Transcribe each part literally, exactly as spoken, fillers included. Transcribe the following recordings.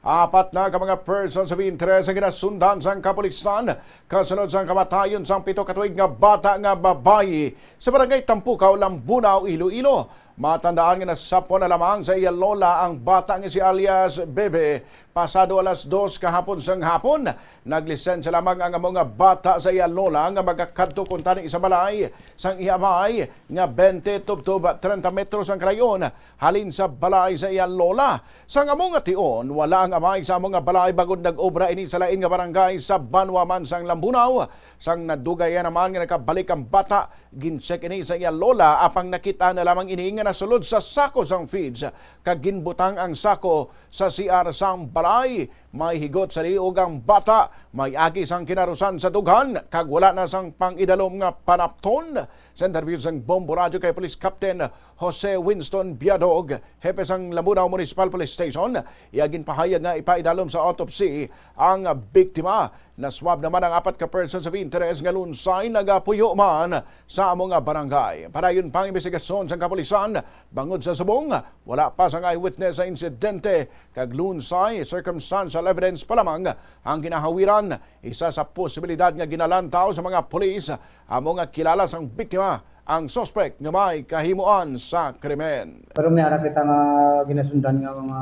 Apat na ka mga persons of interest ang ginasundan sang kapulisan kasunod sang kamatayon sang pito ka tuig nga bata nga babayi sa barangay Tampukaw, Lambunao, Iloilo. Matandaan nga nasapon na lamang sa iya lola ang bata nga si alias Bebe. Pasado alas dos kahapon sang hapon, naglisensya lamang ang amo nga bata sa iya lola nga magakadto kuntani sa balay sang iya amay nga twenty tubtob treinta metros ang kalayon halin sa balay sa iya lola. Sang amo nga tion, wala ang amay sa amo nga balay bangod nag-obra ini sa lain nga barangay sa banwa man sang Lambunao. Sang nadugay naman nga nakabalik ang bata, gincheck ini sa iya lola, apang nakita na lamang ini nga nasulod sa sako sang feeds, kag ginbutang ang sako sa C R sang balay. May higot sa liog ang bata, may agi sang kinarusan sa dughan, kag wala na sang pang-idalom nga panapton. Sa interview sang Bombo Radyo kay Police Captain Jose Winston Biadog, hepe sang Lambunao Municipal Police Station, iya ginpahayag nga ipaidalom sa autopsy ang biktima. Naswab naman ang apat ka persons of interest nga lunsay nagapuyo man sa amo nga barangay. Padayon pang imbestigasyon sang kapulisan bangod sa subong, wala pa sang eyewitness sa insidente, kag lunsay circumstantial evidence pa lamang ang ginahawiran. Isa sa posibilidad nga ginalantaw sa mga pulis amo nga kilala sang biktima ang suspek nga may kahimuan sa krimen. Pero may ara kita nga ginasundan nga mga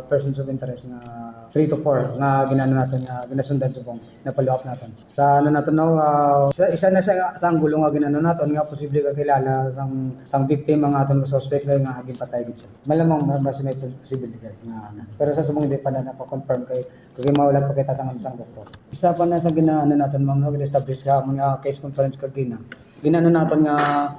persons of interest nga three to four nga ginano naton nga ginasundan subong na follow up naton. Sa ano naton now, ah, sa isa na sa, sa anggulo nga ginano naton nga posible ka kilala sang sang victim ang aton nga suspect kay nga ginpatay gid siya. Malamang ma- mas may posibilidad nga ano. Pero sa subong hindi pa na napakonfirm kay kay mawala pa kita sa sang doktor. Isa pa na sa ginaano naton ma'am no, establish ka mo nga case conference kagina. Ginano naton nga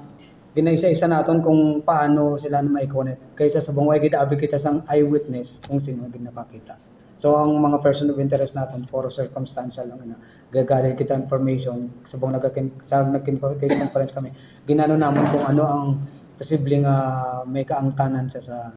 ginaisa-isa naton kung paano sila na mai-connect. Kaysa subong way gid abi kita sang eyewitness kung sino ang nakakita. So ang mga person of interest naton puro circumstantial lang na gagaling kita information subong nagkin sa nagkin case conference kami. Ginano namon kung ano ang posibleng ah, may kaangtanan sa sa